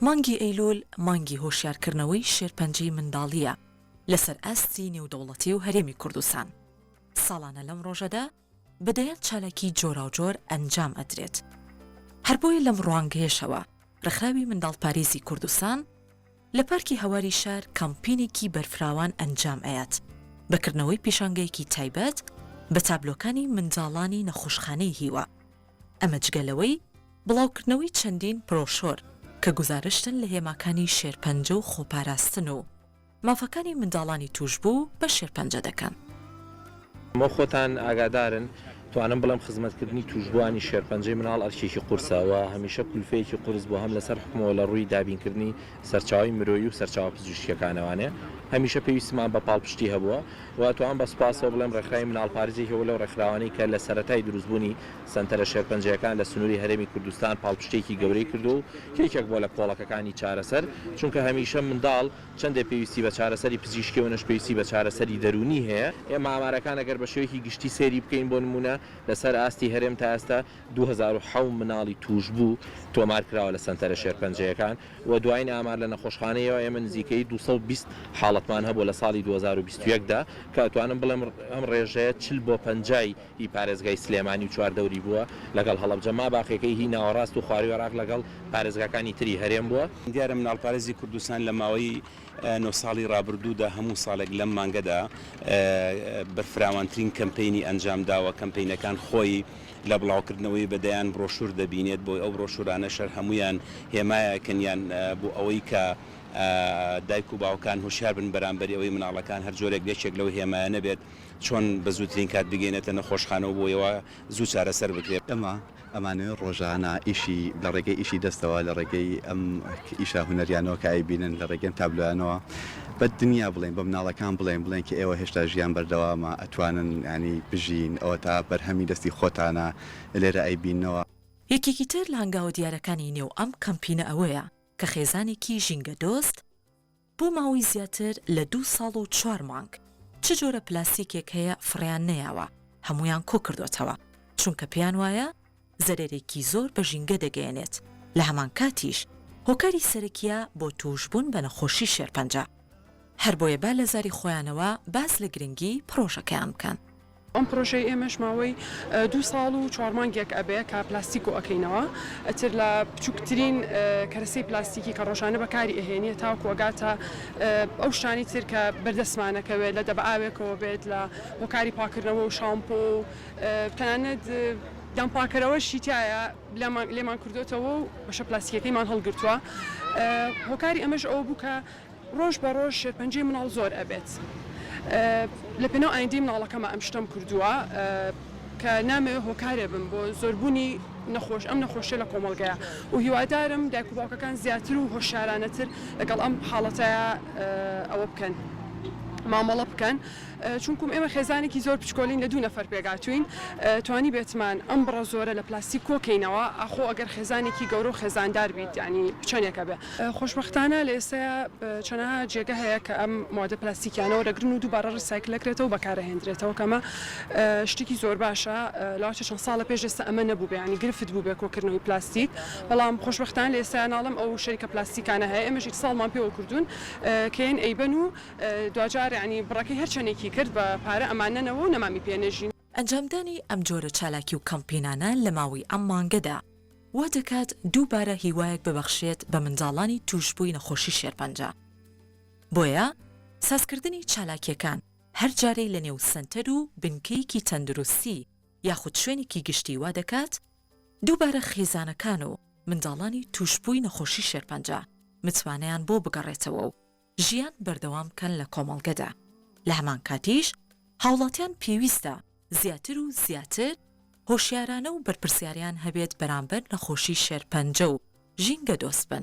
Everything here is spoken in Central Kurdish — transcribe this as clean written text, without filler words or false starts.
مانگی ئەیلول مانگی هۆشیارکردنەوەی شێرپەنجەی منداڵییە لەسەر ئاستی نێودەوڵەتی و هەرێمی کوردستان. ساڵانە لەم ڕۆژەدا بە دەیان چالاکی جۆراوجۆر ئەنجام ئەدرێت. هەر بۆیە لەم ڕوانگەیەشەوە ڕێکخراوی منداڵپارێزی کوردستان لە پارکی هەواری شار کەمپینێکی بەرفراوان ئەنجام ئەیات بە کردنەوەی پیشانگەیەکی تایبەت بە تابلۆکانی منداڵانی نەخۆشخانەی هیوا ئەمە جگە لەوەی بڵاوکردنەوەی چەندین برۆشۆر کە گوزارشتن لە هێماکانی شێرپەنجە و خۆپاراستن و مافەکانی منداڵانی تووشبوو بە شێرپەنجە دەکەن. وەک خۆتان ئاگادارن توانم بڵێم خزمەتکردنی تووشبووانی شێرپەنجەی مناڵ ئەرکێکی قورسە و هەمیشە کولفەیەکی قورس بووە هەم لەسەر حکومەوە لە ڕووی دابینکردنی سەرچاوەی مرۆیی و سەرچاوە پزیشکییەکانەوانێ هەمیشە پێویستمان بە پاڵپشتی هەبووە و ئەتوانم بە سوپاسەوە بڵێم ڕێکخراوی مناڵپارێز یەکێکە لەو ڕێکخراوانەی کە لە سەرەتای دروستبوونی سەنتەرە شێرپەنجەیەکان لە سنووری هەرێمی کوردستان پاڵپشتییەکی گەورەی کردووە و یەکێک بووە لە کۆڵەکەکانی چارەسەر چونکە هەمیشە منداڵ چەندێ پێویستی بە چارەسەری پزیشکی ئەونەش پێویستی بە چارەسەری دەروونی هەیە. ئێمە ئامارەکان ئەگەر بە شێوەیەکی گشتی سەیری بکەین بۆ نموونە لەسەر ئاستی هەرێم تا ئێستا 2007 مناڵی تووشبوو تۆمار کراوە لە سەنتەرە شێرپەنجەیەکان و دوایین ئامار لە نەخۆشخانەیەوە ئێمە نزیکەی 220 حاڵەتمان هەبووە لە ساڵی 2021 دا کە ئەتوانم بڵێم ئەم ڕێژەیە 40 بۆ 50 ی هی پارێزگای سلێمانی و چواردەوری بووە لەگەڵ هەڵەبجە، ماباقیەکەی هی ناوەڕاست و خواروی عێراق لەگەڵ پارێزگاکانی تری هەرێم بووە. دیارە مناڵپارێزی کوردستان لە ماوەی نۆ ساڵی ڕابردوودا هەموو ساڵێک لەم مانگەدا بەرفراوانترین کەمپەینی ئەنجام داوە، کەمپەینەکان خۆی لە بڵاوکردنەوەی بە دەیان برۆشور دەبینێت، بۆ ئەو برۆشورانەش هەر هەموویان هێمایەکن یان بۆ ئەوەی کە دایک و باوکان هۆشیار بن بەرامبەری ئەوەی مناڵەکان هەر جۆرێک یەکێک لەو هێمایانە بێت چۆن بە زووترین کات بگەینێتە نەخۆشخانە و بۆیەوە زوو چارەسەر بکرێت. ئێمە ئەمانەوێت ڕۆژانە ئیشی لە ڕێگەی ئیشی دەستەوە، لە ڕێگەی ئەم ئیشە هونەریانەوە کە ئەیبینن، لە ڕێگەی ئەم تابلۆیانەوە بە دنیا بڵێین، بە مناڵەکان بڵێین، بڵێین کە ئێوە هێشتا ژیان بەردەوامە، ئەتوانن یانی بژین، ئەوەتا بەرهەمی دەستی خۆتانە، لێرە ئەیبیننەوە. یەکێکی تر لە هەنگاوە دیارەکانی نێو ئەم کەمپینە ئەوەیە کە خێزانێکی ژینگەدۆست، بۆ ماوەی زیاتر لە دوو ساڵ و چوار مانگ چ جۆرە پلاستیکێک هەیە فڕێیان نەیاوە هەموویان کۆکردۆتەوە چونکە پێیان وایە زەرەرێکی زۆر بە ژینگە دەگەیەنێت لە هەمانکاتیش هۆکاری سەرەکیە بۆ تووشبوون بە نەخۆشی شێرپەنجە هەربۆیە با لە زاری خۆیانەوە باس لە گرنگی پڕۆژەکەیان بکەن. ئەم پرۆژەی ئێمەش ماوەی دوو ساڵ و چوار مانگێک ئەبێ کە پلاستیک کۆ ئەکەینەوە ئەتر لە بچووکترین کەرەسەی پلاستیکی کە ڕۆژانە بەکاری ئەهێنی تاوەکو ئەگاتە ئەو شتانەی تر کە بەردەستمان ئەکەوێت لە دەبە ئاوێکەوە بێت لە هۆکاری پاکردنەوە و شامپۆ و تەنانەت دەمپاکەرەوەشی تایە لێمان کردوێتەوە و بەشە پلاستیکەکەیمان هەڵگرتووە هۆکاری ئەمەش ئەوە بوو کە ڕۆژ بە ڕۆژ شێرپەنجەی مناڵ زۆر ئەبێت لە پێناو ئایندەی مناڵەکەما ئەم شتەم کردووە کە نامەوێ هۆکارێ بم بۆ زۆربوونی نەخۆش ئەم نەخۆشیە لە کۆمەڵگەیا و هیوادارم دایک و باوکەکان زیاتر و هۆشیارانەتر لەگەڵ ئەم حاڵەتەیا ئەوە بکەن مامەڵە بکەن چونکوم ئێمە خێزانێکی زۆر بچکۆلین لە دوو نەفەر پێکهاتووین توانیبێتمان ئەم بڕە زۆرە لە پلاستیک کۆکەینەوە ئاخۆ ئەگەر خێزانێکی گەورە و خێزاندار بیت یانی چەنێکە بێ خۆشبەختانە لە ئێستایا چەنەها جێگە هەیە کە ئەم موادە پلاستیکیانە وەرەگرن و دووبارە ڕیسایکل ئەکرێتەوە و بەکارئەهێندرێتەوە کە ئەمە شتێکی زۆر باشە لەوانەیە چەند ساڵە پێش ئێستا ئەمە نەبووبێ یانی گرفت بووبێ کۆکردنەوەی پلاستیک بەڵام خۆشبەختانە لە ئێستایا ناڵێم ئەو شەریکە پلاستیکانە هەیە ئێمەش ئیتساڵمان پێوە کردوون کە یەن ئەیبەن و دواجار یانی بڕەکەی هەر چەنێکی کرد بە پارە ئەماننەنەوە و نەمامی پێ نەژین. ئەنجامدانی ئەم جۆرە چالاکی و کەمپینانە لە ماوەی ئەم مانگەدا وا دەکات دووبارە هیوایەک ببەخشێت بە منداڵانی تووشبووی نەخۆشی شێرپەنجە. بۆیە سازکردنی چالاکیەکان هەر جارەی لە نێو سەنتەر و بنکەیەکی تەندروستی یاخود شوێنێکی گشتی وا دەکات دووبارە خێزانەکان و منداڵانی تووشبووی نەخۆشی شێرپەنجە متمانەیان بۆ بگەڕێتەوە و ژیان بەردەوام بکەن لە کۆمەڵگەدا، لە هەمان کاتیش هاوڵاتیان پێویستە زیاتر و زیاتر هۆشیارانە و بەرپرسیاریان هەبێت بەرامبەر نەخۆشی شێرپەنجە و ژینگە دۆست بن.